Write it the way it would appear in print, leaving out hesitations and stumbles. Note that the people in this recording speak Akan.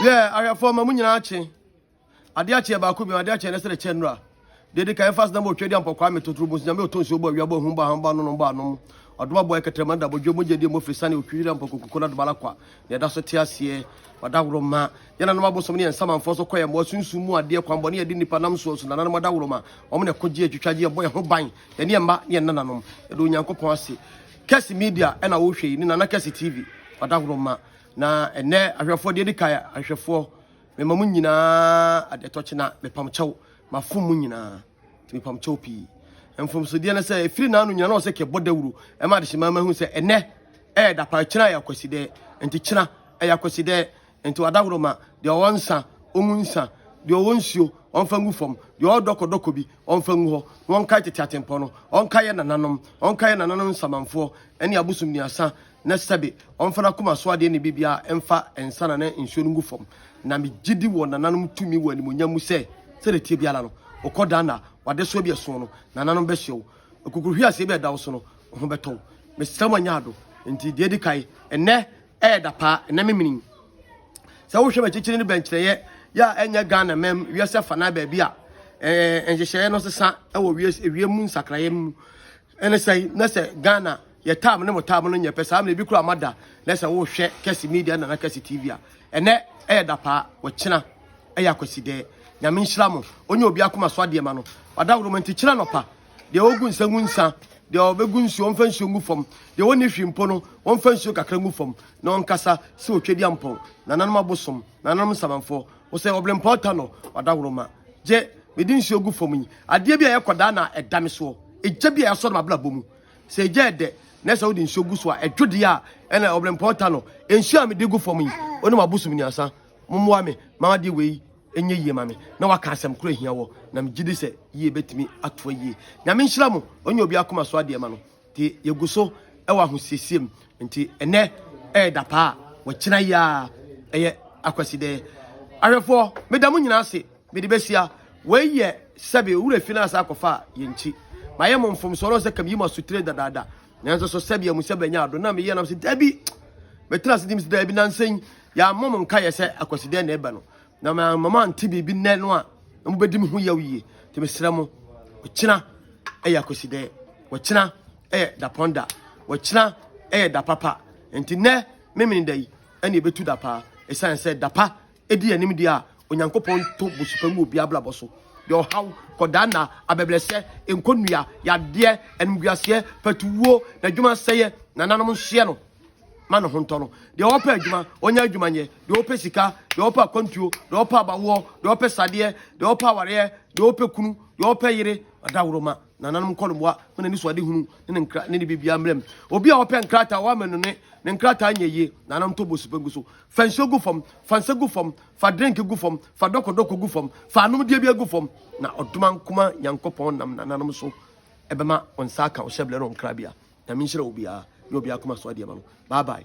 Yɛ ahwɛfoɔ ma mo nyinaa kye. Adeɛ akyeɛ baako bi adeɛ akyeɛ ne sɛ kyɛ nnura. Deɛ di kan fa asena bɔ otwa di ampɔkwaa me totoro bonsu nyame ɔtɔ nsuo bɔ awia bɔ ahum bɔ aham bɔ anonom bɔ anom. Ɔdom aboa ɛkɛtɛrɛma da bɔdwo mogya di mmɔfiri sane otwi yere ampɔkokoko na domala kwa. Deɛ ɛda so te aseɛ wadaworo ma. Yɛn nanom abosom ne yɛn nsamanfoɔ so kɔ yɛn mmoa sunsum mu adeɛ kwanbɔne yɛde nnipa nam soɔ so nananom adaworo ma. Wɔn na ɛko gye atwitwa gye yɛbɔ yɛn ho ban yɛne yɛn mma ne yɛn nananom. Yɛde Onyankopɔn ase. Kɛse Media ɛna wohwɛ yi ne Nana Kɛse TV wadaworo ma. Na ɛnɛ ahwɛfoɔ deɛ di kan ahwɛfoɔ mema mo nyinaa adeɛtɔkye na mepam kyɛw mafom mo nyinaa nti mepam kyɛw pii mfomsodeɛ no sɛ ɛfiri naano nyina na ɔsɛ kɛbɔ dawuro ɛma adehyema ma hu sɛ ɛnɛ ɛyɛ dapa kyena ɛyɛ akwasidɛ nti kyena ɛyɛ akwasidɛ nti wadaworo ma deɛ ɔwɔ nsa ɔngu nsa deɛ ɔwɔ nsuo ɔmfa ngu fam deɛ ɔwɔ dɔkɔdɔkɔ bi ɔmfa ngu hɔ na ɔnkae tete atempɔn no ɔnkae yɛ nananom ɔnkae yɛ nananom nsamanfoɔ ɛne abosom niasa na sɛbe ɔmfa n'akoma so adeɛ ne biribiara mfa nsa na ne nsuo no ngu fam. Na megye di wɔ nananom tumi wɔ animuonyam mu sɛ, sɛdeɛ ɛteɛ biara no, wokɔ dan na w'adesoa bi ɛso no, nananom bɛsoɛ wo. Okukuruhweaseɛ bi a ɛda wo so no, wo ho bɛtɔ wo. Mesrɛ mo anyɛ ado. Nti deɛ ɛdi kan, ɛnnɛ ɛyɛ da paa, ɛnnɛ memene. Sɛ wohwɛ m'akyikyiri ne bɛnkyerɛeɛ yɛ a ɛnyɛ Ghana mam, wiase afanaa baabi a ɛɛ nhyehyɛeɛ no sesa wɔ wiase ewiem mu nsakraeɛ mu ɛne sɛ na sɛ Ghana yɛ tam ne mo tam no nyɛ pɛ saa mmerɛ bi koraa ma da na sɛ wohwɛ Kɛse Media Nana Kɛse TV a ɛnɛ ɛyɛ da paa wɔkyena ɛyɛ akwasidɛɛ Nyame nhyira mo ɔnyɛ obi akoma so adeɛ ma no wadaworo mo nti kyena nɔpa deɛ ɔgu nsa ngu nsa deɛ ɔbɛgu nsuo ɔmfa nsuo ngu fam deɛ ɔnni hwee mpo no ɔmfa nsuo kakra ngu fam na ɔnkasa sɛ ɔtwa di ampɔn nananom abosom nananom nsamanfoɔ wo sɛ ɔblempɔn ta no wadaworo ma gye mede nsuo gu fam yi adeɛ bi a ɛyɛ kɔdaa na ɛda me soɔ egya bi a ɛsɔ no mabrabɔ mu Sɛ egya yɛ dɛ na sɛ wode nsuo gu so a, ɛdwo deɛ a, ɛna ɔbrɛmpɔn ta no. Nsuo a mede gu fam yi, wo ne m'abosom nnuasa, mommoa me ma adeɛ wei nyɛ yie ma me. Na waka asɛm korɔ ahia wɔ, na megye di sɛ yie bɛtumi atoa yie. Nyame nhyira mo, ɔnyɛ obi akoma so adeɛ ma no. Nti yɛgu so wɔ ahosiesie mu. Nti ɛnɛ ɛyɛ da paa, wɔkyena yi ara ɛyɛ akwasidɛɛ. Ahwɛfoɔ, meda mo nyinaa ase. Mede bɛhyia. Wei yɛ sɛbe owura fi no asa akɔfa yɛn nkyi. Mayɛ mo mfomsoɔ no sɛ ka meyi mo asotire dadaada. Nanso so sɛbe amu sɛ bɛnya ado na meyɛ nam sɛ dabi. Metena ase dim sɛ dabi nansa yi yɛammɔ mo nkaeɛ sɛ akwasidɛn na ɛba no. Na mamma mo ante biribi nnɛ no a na mobɛdi me ho yaw yie. Nti mesrɛ mo, ɔkyena ɛyɛ akwasidɛn. Ɔkyena ɛyɛ dapɔn da. Ɔkyena ɛyɛ da papa. Nti nnɛ memene da yi ɛne ɛbɛtu da paa. Ɛsiane sɛ da pa Edi anim deɛ a, Onyankopɔn nto bosupa ngu obiara abrabɔ so. Deɛ ɔhaw, kɔdaanna, abɛbrɛsɛ, nkɔnnua, yadeɛ, animguaseɛ, patuwuo, n'adwuma sɛeɛ, nananom nsoɛ no ma ne ho ntɔ no. Deɛ ɔpɛ adwuma, ɔnya adwuma nyɛ. Deɛ ɔpɛ sika, deɛ ɔpɛ akwantuo, deɛ ɔpɛ abawoɔ, deɛ ɔpɛ sadeɛ, deɛ ɔpɛ awareɛ, deɛ ɔpɛ kunu, deɛ ɔpɛ yere, adaworoma, nananom nkɔ no mmoa ma n'ani so ade hunu ne ne nkra ne ne biribiara mmerɛ mu. Obi a ɔpɛ nkrataa, wama no ne ne nkrataa nyɛ yie, nananom tɔ bosupa ngu so. Fa nsuo gu fam, fa nsa gu fam, fa drink gu fam, fa dɔkɔdɔkɔ gu fam, fa anomdeɛ bi gu fam, na ɔdomankoma Nyankopɔn nam nananom so ɛbɛma wo nsa aka wo hyɛbrɛ ne wo nkrabea. Nyame nhyira obiara, ne obiara akoma so adeɛ ma no. Bye bye.